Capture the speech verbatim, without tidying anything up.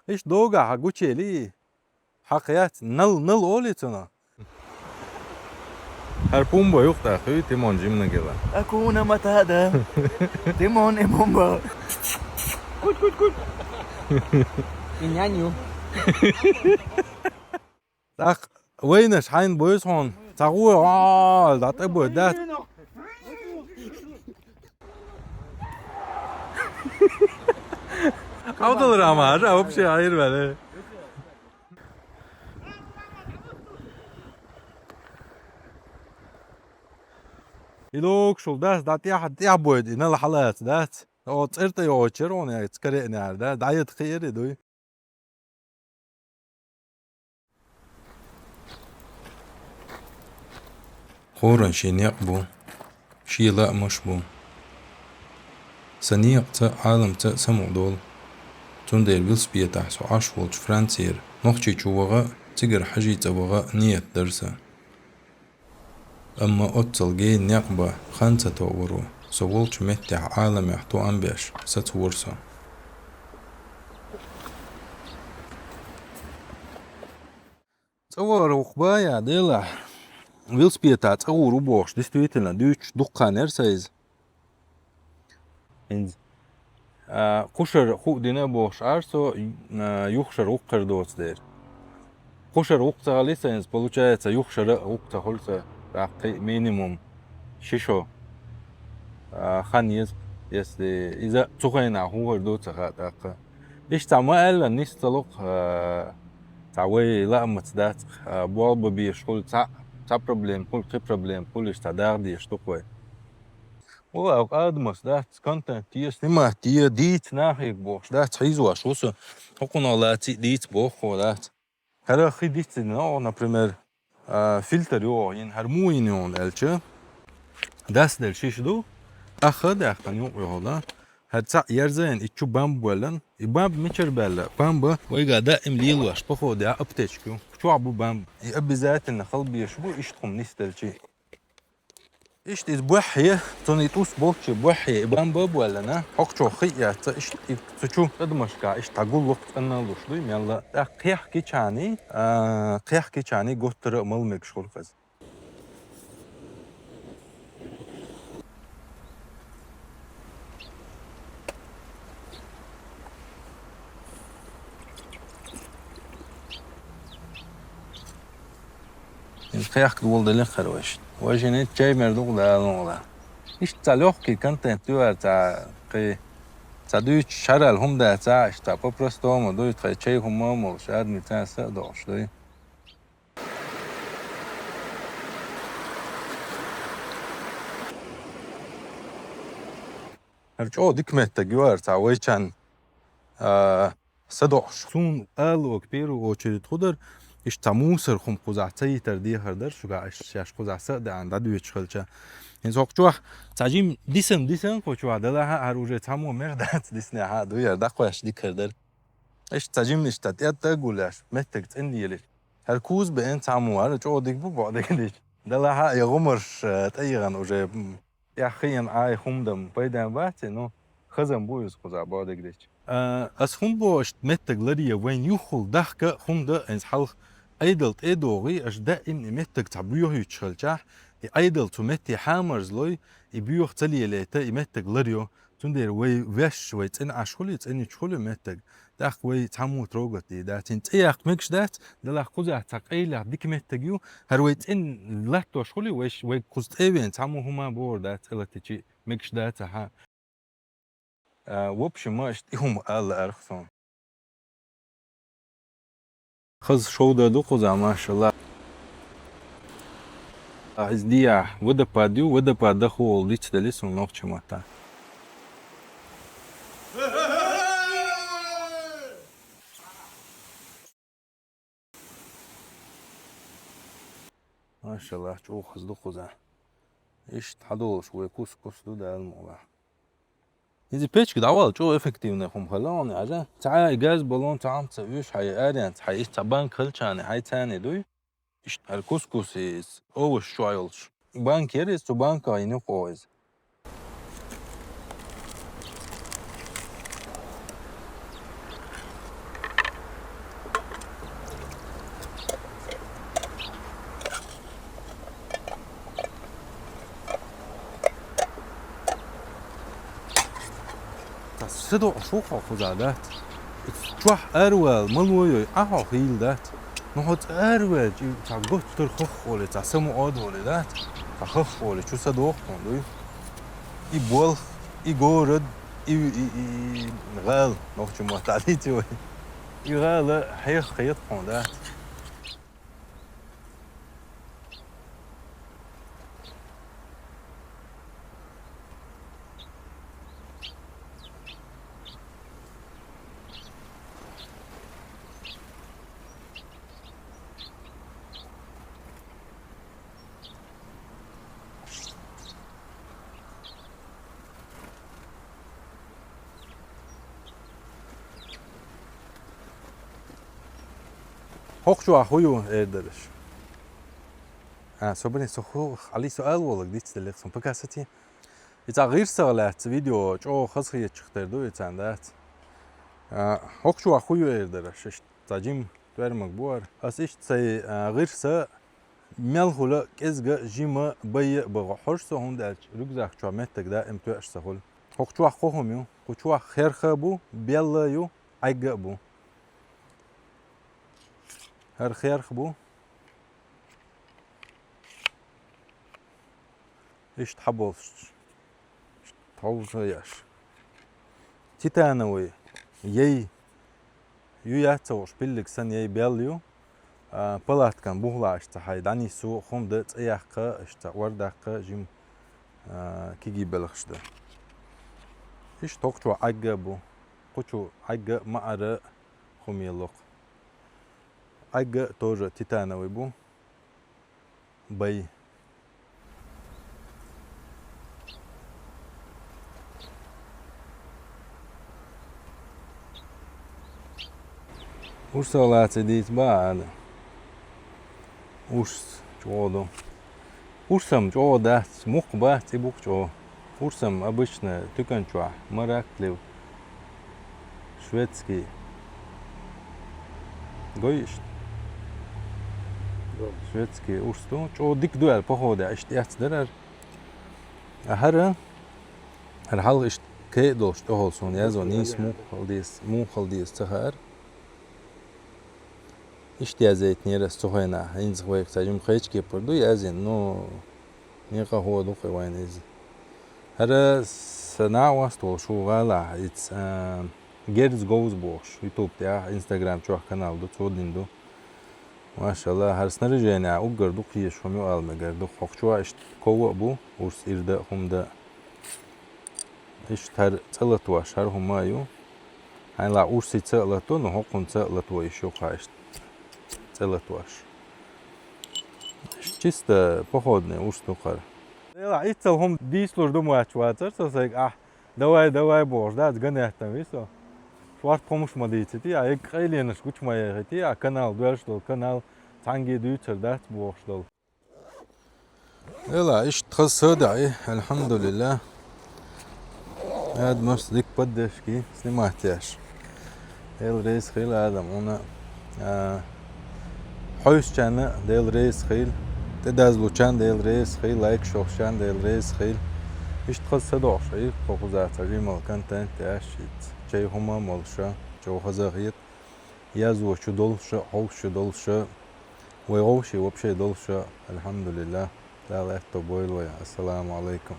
Иш догахь гучели, хьакха яц, нал, нал олий цунах. ХӀара Пумба юкъ тӀа хуьй Тимон жимна гила. Акуна Матада. Тимон и Пумба. Кут, кут, кут. И няню. ТӀаккха вайнаш хьайна бойса хьуна. Ца гӀо, а, дӀатӀа бой, дац. Хьавдал рама, а, вообще айр ваьле. И локшул дац, дӀа тӀехь, тӀехь бойд, и нал хьалаца, дац. О, цӀерта йогӀучер он яц, кареънер, да, дӀаед кхиир и дуй. Хьуран шен некъ бу, шен лаамаш бу. Сан некъаца, Ӏаламца самукъадолу. Цундела велосипедехь со Ӏаш волчу Францера Нохчийчу ваха а, цигара хьажий цӀа ваха а ниет дара сан. Амма оццул гена некъ бан хан ца тоъур ву, со волчу меттехь Ӏаламехь тоам беш сацавора со. ЦӀа вахар вукху бая, делахь, велосипеда цӀа гӀур ву бохуш, действительно, дуьйцуш дуккха нер сан иза. ХӀинца, а, кхушара хуу дина а бохуш Ӏара со, а, юхашара вукхара доцу дера. Кхушара вукху ца хилла сан иза, получается, юхашара а вукху ца хуьлу сан, тӀаккха минимум ши шо, а, хан еза, если иза цу хенахь хӀун хир ду ца хаьа тӀаккха. Иштта цхьа ма аьлла, нис ца локху, а, цхьа вай лаамаца дац, а, болх бан безаш хуьлу, цхьа, цхьа проблема хуьлу, кхин проблема хуьлу, иштта цхьа даха дезаш ду-кх вай. Валлахь, адамаш дац, контент е, снимать е, дийца нахега бохуш дац, хьийзош ву со, хӀокхунах лаций дийца боху дац. ХӀара хи дицдина, например, а, фильтр йогӀу йина, хӀара муха йина йогӀу аьлча, дас дерг шиша ду, ахха а даьккхина юкъа йогӀу, да? ХӀара цхьаъ ерзайна и чу бамба боьллина, и бамба мичара баьлла? Бамба вайга даим лелош, походе, аптечка ю. Чохь бу бамба. И обязательно хила безаш бу, иштта хӀума нисделчи. Иштта иза бохье, цунна и тӀус болччи бохье, и бамба а боьллина, хӀокхучух хи а эцна, иштта и цу чу адамашка иштта гуллукх цӀанна а луш дуй, мелла а. ТӀаккха кхехкичарний, а, кхехкичарний готтара а мала мегаш хуьлу хаза. Иза кхехка дола делахь хир вайшна. Вайшинна чай мер ду-кх, Дала мукъ лахь. Иштта цхьа лёгкий контент ю хӀара, цхьа кхин, цхьа дуьйцуш шарал хӀума дац, иштта цхьа по-простому дуй, тхайн чай хӀума а молуш, армица са а дохуш дуй. ХӀара чӀогӀа дика меттиг ю хӀара, цхьа вайчарна, а, са дохуш. Суна аллога первую очередь хӀун дара, иштта цхьа мусор хӀума кхузахь ца йитар дехар дара шуьга, иштта шаьш кхузахь са а даьӀна дӀадоьдуш хилча. ХӀинца хӀокху чохь цхьа жима дисан, дисан кху чохь делахь а, хӀара уже цхьаммо мер дац диснехь а дуй, хӀара дӀакхоьссича дика хир дара. Иштта цхьа жиманаш тӀе тӀе а гулъеш, меттиг цӀена лелаш. ХӀара куз беана цхьаммо, хӀара чӀогӀа дика бу, бакъдерг дийцича. Делахь а, и гӀумарш, э, тӀеихна уже, м, тӀех хиъна Ӏай хӀума дан пайден бац, ну, хазам бу иза кхузахь, бакъдерг дийцича. А, ас хӀунда боху, иштта меттиг ларъе вайна юххул дахка а хӀума дан, хӀинца хьалха Ӏедал тӀе а догӀий, аша даим и меттиг цхьа боьхуьйтуш хилчахь, и Ӏедал цу метте хьамарзлой, и боьха ца лелайта, и меттиг ларйо. Цундела вай ваьш, вай цӀена Ӏаш хуьлий, цӀена йиташ хуьлий меттиг, тӀаккха вай цхьаммо трогать дийр дац. ХӀинца цӀе яккха мегаш дац, делахь кхузахь цхьа къайлех дика меттиг ю, хӀара вай цӀена латтош хуьлий, вай ш-, вай кхуза цӀе а веана цхьаммо хӀума бохур дац, цӀе латичи мегаш дац ахьа. А, в общем, ма иштта и хӀума ала лаьара суна. Хаза шовда ду кхузахь, машалла. А, иза дехьа водопад ю, водопад даха волу дицделира суна нохчийн маттахь. Машалла, чӀогӀа хаза ду кхузахь. Иштта хьадолуш вай кус-кус ду, Дала мукъ лахь. Иза печка дӀавала чӀогӀа эффективный хӀума хилла хьуна, Ӏажа. Цхьа и газ баллон цхьа хӀума ца оьшу хьайн аренца, хьайн иштта цхьа банка хилчарна, хьайн царна дуй. Иштта хӀара кус-кус иза, овощ чохь йолуш. Банка яра иза, цу банках йина юкъа иза. Са дохуш ву хьо кхуза дац. Чохь аравала ма лойой, Ӏа хьо хийла дац. Ну хьо цӀа араваьлча, и цхьа готтар хаххоле, цхьа самукъа а доле дац. Цхьа хаххоле, чу са доху хьуна дуй. И болх, и город, и, и, и, и гӀала, нохчийн мотт дӀадийци вай. И гӀала хьеха хета хьуна дац. ХӀокху чохь хӀун ю, эр дара аш? А, собрание, со хӀу, Ӏали, со ала волаг диц деллех, сан пока сати. И цхьа гӀирсах лаьцна видео чӀогӀа хазахетачух тера ду, и царна дац. А, хӀокху чохь хӀун ю, эр дара аш, иштта цхьа жима тоьрмаг бу хӀара. Ас иштта сайн, а, гӀирса мел хуьла кӀезга жима байя а бан гӀо хьожу со, хӀунда аьлча рюкзак чохь меттиг даим тоьаш ца хуьлу. ХӀокху чохь кхо хӀума ю. Кху чохь херха а бу, белла а ю, Ӏегга а бу. ХӀара херха бу. Иштта хьаболуш. Иштта хьовза еш. Титановый яй ю, яц ца хууш, пиллиг санна яй белла ю. А, палаткан бухахь иштта хьай дӀанисса, хӀума дан, цӀа яккха, иштта вордаккха, жима, а, кегий белхаш дан. Иштта хӀокху чохь Ӏегга а бу. Кху чу Ӏегга а, маӀара а хӀума елла-кх. Ӏегга а тоже титановый бу. Бай. Урсалаций дийца бан а ада. Урс чӀогӀа ду. Урсам чӀогӀа дац, мукх бац, и бу-кх чӀогӀа. Урсам обычно туькан чохь, марак лев, шведский. Гой иштта? Гой. Шведский урс ду. ЧӀогӀа дика ду аьлла, походе, иштта эцна дара ара. А хӀара, хӀара хьалха иштта кхеа долуш тӀехула суна язо, нийса муха хила деза, муха хила деза ца хаьара. Иштта язъяйтинера ас цу хенахь, хӀинца вайх цхьа жима кхечу кепара ду язйина, ну, некъахо ду-кх и вайна иза. ХӀара сан накъост волуш ву гӀалахь, иза, а, Герз Говза бохуш, YouTube тӀехь, Instagram чохь канал ду, цо дина ду. Машалла, хӀара снаряжени уггар дукха езаш хӀума ю ала мегар ду. ХӀокху чохь иштта ков а бу, урс ирда а, хӀума дан а. Иштта хӀара цӀа латош, хӀара хӀума а ю. Хьайна лаахь урсица а лато, но хӀокхунца а лато йиш ю-кх хьан иштта цӀа латош. Иштта чисто походный урс ду-кх хӀара. Делахь, иццал хӀума дийцалуш ду моьттуш вацара со сайга, ахь, давай, давай бохуш дац, ган еттам вий со. Шорта хӀумаш ма дийцитий, а, егга къайленаш гучу ма яхитий, а, канал доьлуш долу, канал цхьаьнгге дуьйцур дац бохуш долу. Эла, иштта хаза са а даьӀи, алхьамдулиллахӀ. Адамаш дика поддержка, снимать еш. Дела реза хила, Адам, хьуна, а, хьовсучарна Дела реза хила, тӀедазлучарна Дела реза хила, лайк йолчарна Дела реза хила. Иштта хаза са дохуш, и, кху кхуза цхьа жималла контент еш, чай хӀума а молуша, чӀогӀа хаза а хета. Язъеш долуша, хьовсуш долуша, вай вовший вообще долуша, алхьамдулиллахӀ, Дала аьтто бойла вай. Ассаламу Ӏалайкум.